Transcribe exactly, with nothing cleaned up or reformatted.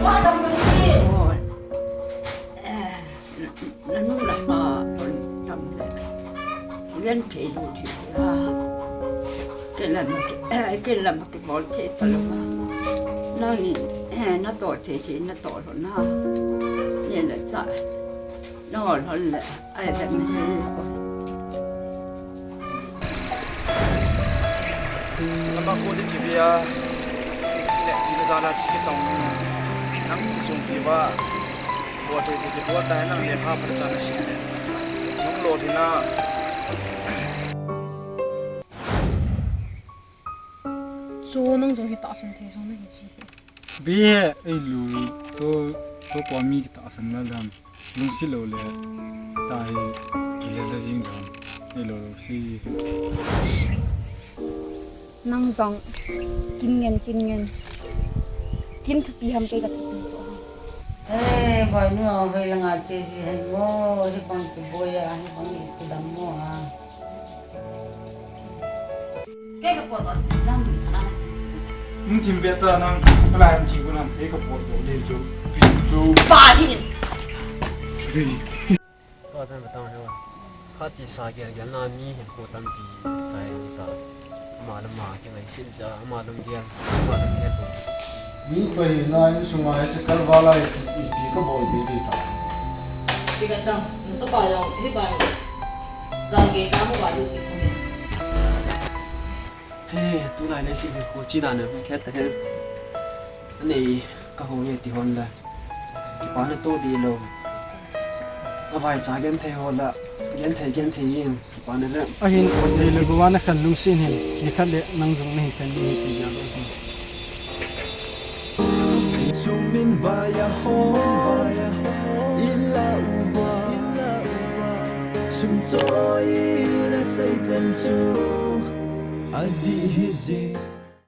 Wa dam ka ti. Oh. Eh, na nu na pa kon tam le. Len thei lu thi la. Ke la ma ke, eh, ke la ma ke bol thei ta lo ma. Na ni, eh, na to thei thei na to lo na. Ni le cha. Na lo le. Ai le ni. Lama ko di kibia, ne, ina jana chi kitong, nang sung kiba, ko di di kiba ta nang le ha pa jana si ne. Nang lo di na. So nang jong hi tahsan thei jong na hi si. Be he, ei lu, to, to ko mi tahsan na lam. Lungsi lo le, ta hi, kija ja jing dam, ei lo lo si. Nang jong, kin ngen, kin ngen. Kin thupi ham kei ka thupi jo ham. Eh, boy, nu, hoi langa che ji hai mo, hi bang ki boy a, hi bang ki dam mo a. Kei ka pot ot dang dui kana ma chi. Nung thim be ta nang, pala em chi ko nang, kei ka pot ot le chu. Pi chu. Pa hi. Pa san ka tang he wa. Pha ti sa gel gel na mi hin ko tampi chai ta. Ama lama ke ngai sin cha, ama lung gel, ama lung gel. Mi pa hi na insunga hi cha kalvala hi ipi ka bol be di ta. Pi ka tang, na sa pa jong, hi ba. Jang ke ka mo ba lu ki ko. He, tulai leiset hi kho chi dan a hung khet ta he. Anei ka ho nge ti hon la. Kipana to di lo. Avai cha genthei ho la. Genthei, genthei in. Kipana le. Ahin, kho chi le guwa na khan lungsin hin. Ni khat le nang jong nahi khan ni ti dia lo sin. Sum min vai a hoi, ila uva, sum choi na sei chan chu, adih hi jing.